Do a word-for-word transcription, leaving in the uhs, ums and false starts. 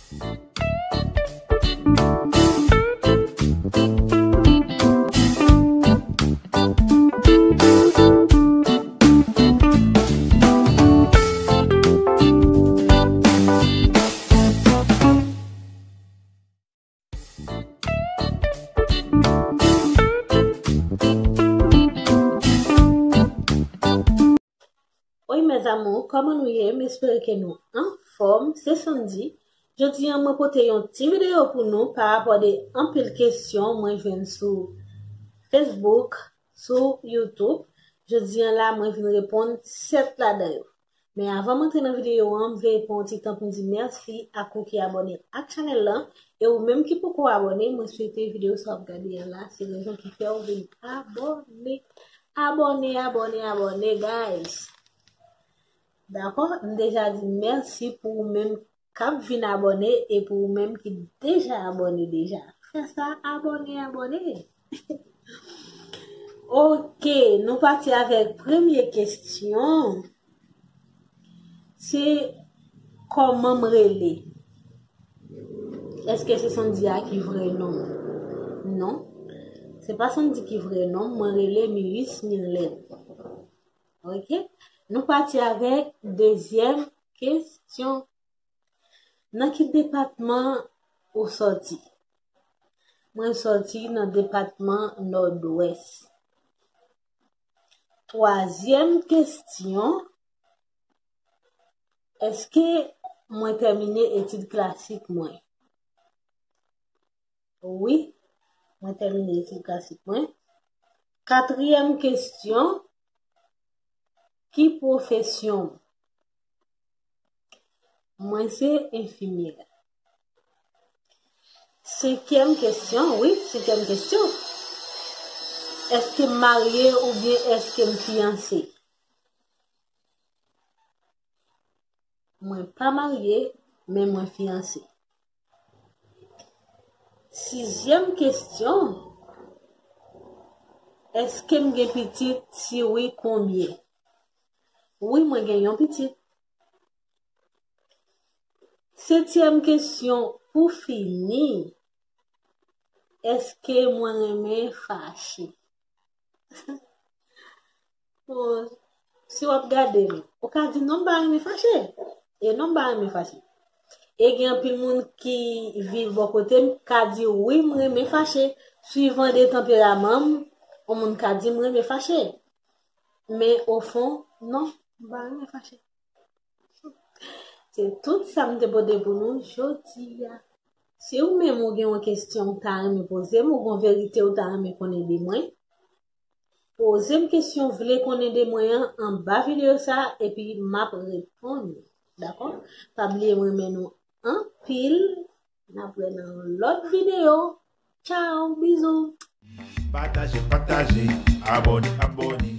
Oi, mes amours, kòman nou ye? M espere ke nou anfòm. Se Sandy. Jodi a, mwen pote yon ti videyo pou nou pa rapò de anpil kesyon mwen jwenn sou Facebook, sou YouTube. Jodi a la, mwen vin reponn sèt ladan yo. Men avan m antre nan videyo an, m vle pran yon ti tan pou m di mèsi ak ou ki abòne ak chanèl lan. E ou menm ki poko abòne, mwen swete videyo sa w ap gade a la, se rezon ki fè w vin abòne. Abòne, abòne, abòne, guys. Dakò? M deja di mèsi pou ou menm k ap vin abòne e pou ou menm ki deja abòne deja. Fè sa, abòne, abòne. Ok, nou pati avèk premye kesyon. Se kòman m rele? Èske se Sandy a ki vrè non m? Non. Se pa Sandy ki vrè non m. Mwen rele Milis Mirlène. Ok? Nou pati avèk dezyèm kesyon. Nan ki depatman ou sòti? Mwen sòti nan depatman Nòdwès. Twazyèm kesyon, èske mwen tèmine etid klasik mwen? Wi, mwen tèmine etid klasik mwen. Katriyèm kesyon, ki pwofesyon w? Mwen se enfimyè. Senkyèm kesyon, wi, senkyèm kesyon. Èske m marye oubyen èske m fiyanse? Mwen pa marye, men mwen fiyanse. Sizyèm kesyon, èske m gen pitit? Si wi, konbyen? Wi, mwen gen yon pitit. Setyèm kesyon, pou fini, èske mwen renmen fache? Bon, si w ap gade m, ou ka di non, m pa renmen fache. E non, m pa renmen fache. E gen anpil moun ki viv bò kote m ka di wi, m renmen fache. Swivan de tanperaman m, yon moun ka di m renmen fache. Men ofon, non, m pa renmen fache. Se tout sa m te pote pou nou jodi a. Si ou menm ou gen yon kesyon ou ta renmen poze m, ou gen yon verite ou ta renmen konnen de mwen, poze m kesyon ou vle konnen de mwen an anba videyo sa a, epi m ap reponn ou. Dakò? Pa bliye m renmen nou anpil. N ap wè nan yon lòt videyo. Tchao, bizou. Pataje, pataje, abòne, abòne.